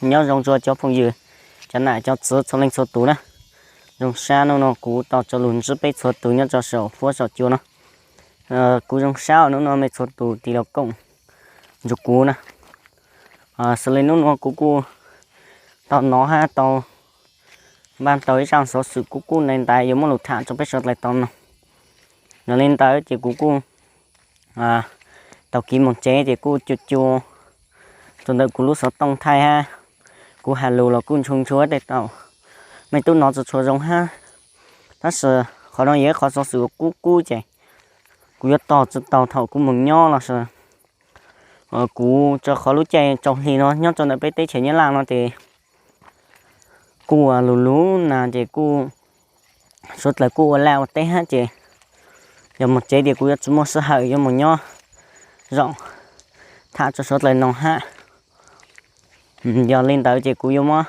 Nyob zoo rua cov phooj ywg, cov nam cov txwv txhua leej txhua tus na. Zoo sab hnub no kuv tau rov lug ntsib peb txhua tus nyob rua saum huab saum cua no. Kuv zoo sab hnub no mej txhua tus tig los koom nrug kuv na. Xws li hnub no kuv kuj tau nov hab tau npaj tau ib zaj xov xwm kuv kuj ntev ntev yuav muab lug tham rua peb suav dlawg tau noog. Yog li ntawd ces kuv kuj tau kev moog tsev ces kuj cua cua rua ntawm kuv lub xov tooj thaij hab kuv has lug los kuj ntshua ntshua tej tau mej tub nov tsi tshua zoo hab. Tab sis qhov no yog ib qhov xov xwm uas kub kub ces kuv yuav tos tsi tau thaum kuv moog nyob los sis kuv rua qhov lub caij tsaus hli no nyob rua ntawm peb teb chaws Nyab Laj no ces kuj lug lug na ces kuj suav dlawg kuj ua laj ua teb hab ces yog moog tsev ces kuv yuav tsi muaj sij hawm yuav moog nyob zoo tham rua suav dlawg noog hab. Yog li ntawd ces kuv yuav muab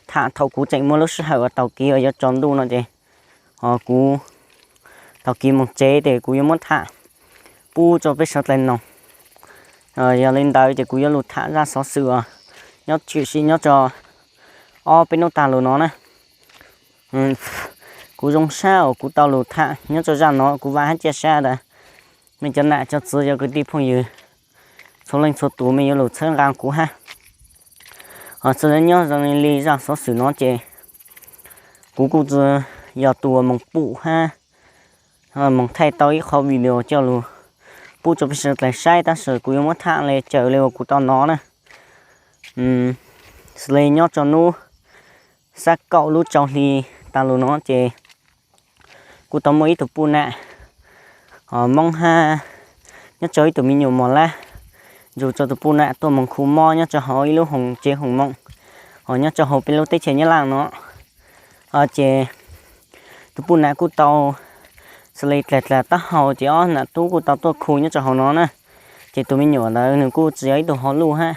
tham thaum kuv tseem muaj lub sij hawm uas tau kev uas yuav tsaus ntuj no ces ho kuv tau kev moog tsev ces kuv yuav muab tham pub rua peb suav dlawg noog. Yog li ntawd ces kuv yuav lug tham zaj xov xwm uas nyob tshwm sim nyob rua ob peb nub taag lug no na. Kuv zoo sab uas kuv tau lug tham nyob rua zaj no, kuv vam hab cia sab tas mej cov nam cov txwv cov kwv tij phooj ywg txhua leej txhua tus mej yuav lug txhawb nqaa kuv hab. Ho txhua nyob zoo li zaj xov xwm no ces kuv kuj tsi yog tus uas moog pum hab moog thaij tau ib qho video coj lug pub rua peb suav dlawg saib, tab sis kuv yuav muab tham le caws le uas kuv tau nov na. Xws li nyob rua nub xab kaum lub tsaus hli taag lug no ces kuj tau muaj ib tug puj nam Moob hab nyob rua ib tug me nyuam mos lab nrug rua tus puj nam tuaj moog khu mob nyob rua hauv ib lub hoos tsev hoos moos ho nyob rua hauv peb lub teb chaws Nyab Laj no. Ces tus puj nam kuj tau xws li dlaag dlaag taub hau ces ob nam tub kuj tau tuaj khu nyob rua hauv no na. Ces tus me nyuam ntawd nws kuj tsi yog ib tug hauv luj hab,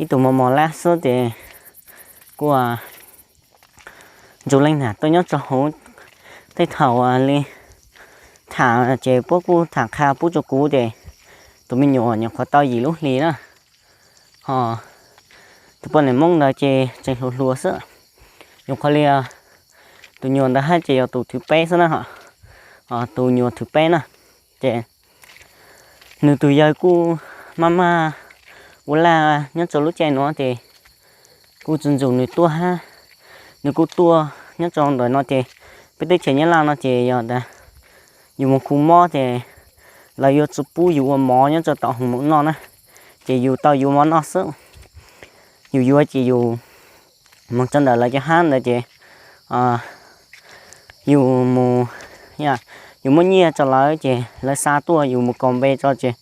ib tug mos mos lab xwb ces kuj nrug leej nam tuaj nyob rua hauv. Tej thaum li tham ces puab kuj tham qha pub rua kuv ces tus me nyuam nyuam qhuav tau yim lub hlis na. Ho tus puj nam Moob ntawd ces tseem hluas hluas xwb. Nyuam qhuav li tus nyuam ntawd hab ces yog tus thwv peb xwb na, tus nyuam thwv peb na. Ces nws tus yawg kuj maj maj ua laj nyob rua lub caij no ces kuj tsi nrug nws tuaj hab. Nws kuj tuaj nyob rua ntawm no ces peb teb chaws Nyab Laj no ces yog tas yus moog khu mob ces lawv yuav tsi pub yus ua mov nyob rua tom hoos moos noj na, ces yus tau yuav mov noj xwb. Yus yuav ces yus moog rua ntawm lawv cov hab ntawd ces yus mus, yus muab nyiaj rua lawv ces lawv xa tuaj, yus mus kaus npe rua ces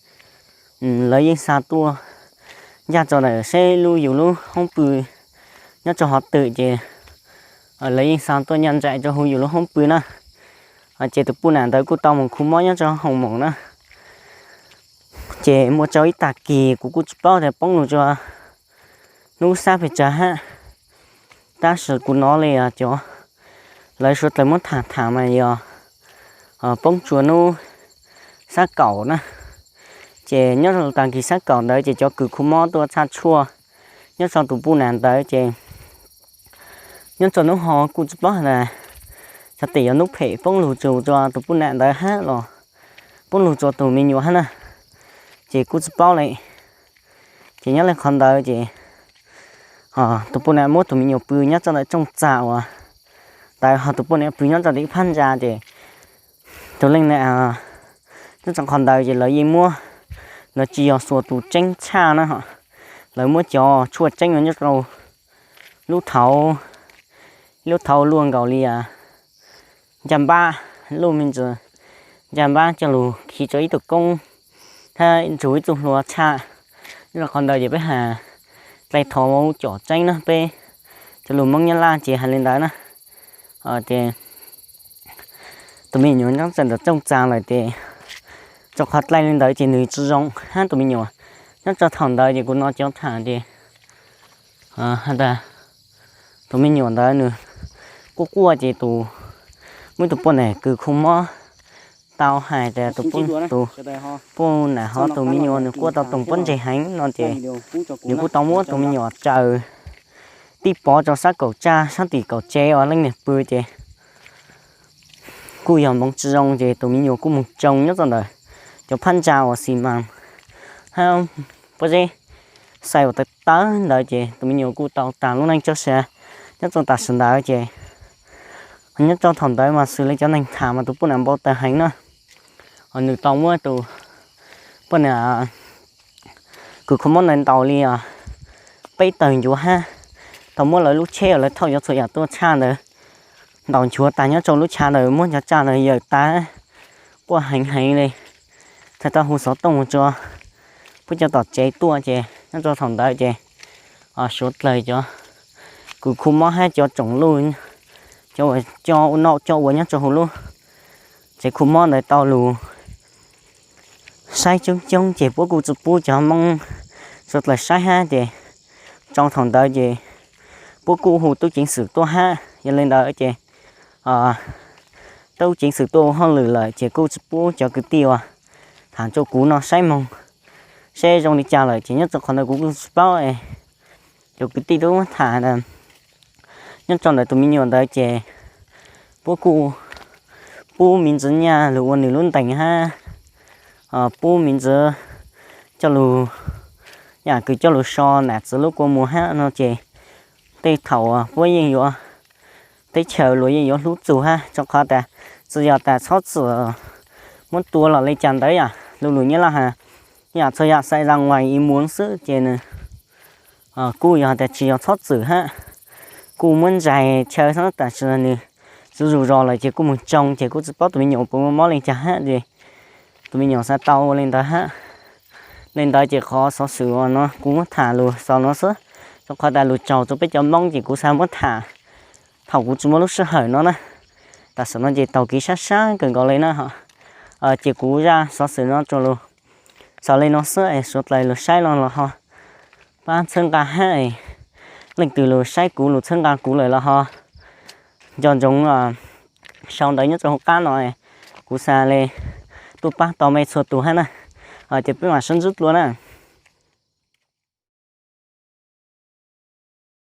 lawv yeej xa tuaj ncaj rua ntawm seb lub yus lub hoob pw nyob rua hov twg ces lawv yeej xa tuaj ncaj nraim rua huv yus lub hoob pw na. Ces tus puj nam ntawd kuj tau moog khu mob nyob rua hoos moos na. Ces muaj rua ib tag kis kuv kuj tsi paub tas poob lug rua nub xab pes tsawg hab, tab sis kuv nov li cov lawv suav dlawg muab tham tham mas yog poob rua nub xab kaum na. Ces nyob rua tag kis xab kaum ntawd ces cov kws khu mob tuaj txhaj tshuaj nyob rua tus puj nam ntawd ces nyob rua nub ho kuj tsi paub tas xyov tes yog nub phem poob lug rua tus puj nam ntawd hab los poob lug rua tus me nyuam hab na, ces kuj tsi paub li. Ces nyob li qhov ntawd ces tus puj nam muab tus me nyuam pw nyob rua ntawm rooj txag uas ntawd, ho tus puj nam pw nyob rua tim phab ntsa ces tus leej nam nyob rua qhov ntawd ces lawv yeej muab, lawv tsi yog xuas tus tseeb tshaj na, lawv muab cov tshuaj tseeb uas nyob rau lub thauv, lub thauv luaj nkaus li ncaj npab, luj me ntsis ncaj npab coj lug khi rua ib tug koob hab nrug ib tug hlua tshaj. Nyob rua qhov ntawd ces peb has dlai thov cov tseeb na, peb cov lug Moob Nyab Laj ces has li ntawd na. Ces tus me nyuam nyob txawm ntawm rooj txag lawm ces rua qhov dlai li ntawd ces nws tsi zoo hab tus me nyuam. Nyob rua thaum ntawd ces kuv nov cov tham ces has tas tus me nyuam ntawd nws quaj quaj ces tus, muaj ib tug puj nam kws khu mob tau hais tias tus, tus puj nam hov tus me nyuam nws quaj tau toog pob ntseg heev no ces nws kuj tau muab tus me nyuam tsaws tib pov rau sab kaum tsaj sab tim kaum tsev uas leej niam pw ces kuj yog hmoov tsis zoo ces tus me nyuam kuj mus tsoo nyob rau ntawm cov phab ntsa uas xi mas hab pob zeb xais uas tawv tawv ntawd ces tus me nyuam kuj tau tas lub neej tso sia nyob rau tam sim ntawd ces nyob rau thaum ntawd mas xws li cov neeg tham mas tus puj nam npau taws heev na. Nws tau muab tus puj nam kws kho mob ntawd ntaus li peb tawg ncuav hab, tau muab lawv lub tsheb uas lawv thauj cov txhua yam tuaj tshaj ntawd ntaus nchuav tas nyob rau lub tshav ntawd, muab cov tsaj ntawd yawm tas, quaj heev heev li. Txhais tau hu xov tooj mus rau puab cov tom tsev tuaj ces nyob rau thaum ntawd ces suav dlawg cov kws khu mob hab cov tsoom luj, cov uas coj ua noj coj ua nyob rau hauv lub tsev khu mob ntawd tau lug saib coob coob ces puab kuj tsi pub cov Moob suav dlawg saib hab ces rau thaum ntawd ces puab kuj hu tub ceev xwm tuaj hab. Yog li ntawd ces tub ceev xwm tuaj ua hauj lwm lawm ces kuj tsi pub cov kwv tij uas tham rau kuv no saib moog, saib zoo li cas lawm ces nyob rau qhov ntawd kuv kuj tsi paub. Cov kwv tij tub muab tham nyob rau ntawm tus me nyuam ntawd ces puab kuj pub miv ntxwv nyaj lug ua nws lub ntees hab pub miv ntxwv coj lug, yam kws coj lug so nam txwv lub kua muag hab no ces tej thaum puab yeej yuav, teb chaws luag yeej yuav hlub txug hab, rau qhov tas tsi yog tas txhob txwm muab tua los li cas ntawd yom. Lu lug Nyab Laj has yam txhua yam xais zas nqais ib muv xwb ces nws kuj yog tas tsi yog txhob txwm hab, kuj muab ntsais chaw xwb, tam sis nws zuj zus zos lawm ces kuj moog tsoo ces kuj tsi paub tus me nyuam puas muaj mob li cas hab ces tus me nyuam xav tau ua li ntawd hab. Li ntawd ces qhov xov xwm no kuv muab tham lug xaus no xwb, rau qhov tas lug tsaug rau peb cov Moob ces kuv xav muab tham thaum kuv tsi muaj lub sij hawm no na. Tam sim no ces taug kev sab sab kawg nkaus li na. Ces kuv zaj xov xwm no rau lug xaus li no xwb es suav dlawg lug saib no los ho pab txhawb nqa hab, leej twg lug saib kuv lug txhawb nqa kuv lawm los ho nco ntsoov sau ntawv nyob rau hauv qab no, kuv xav le tuaj pab tau mej txhua tus hab na. Ces peb maam sib ntsib dlua na.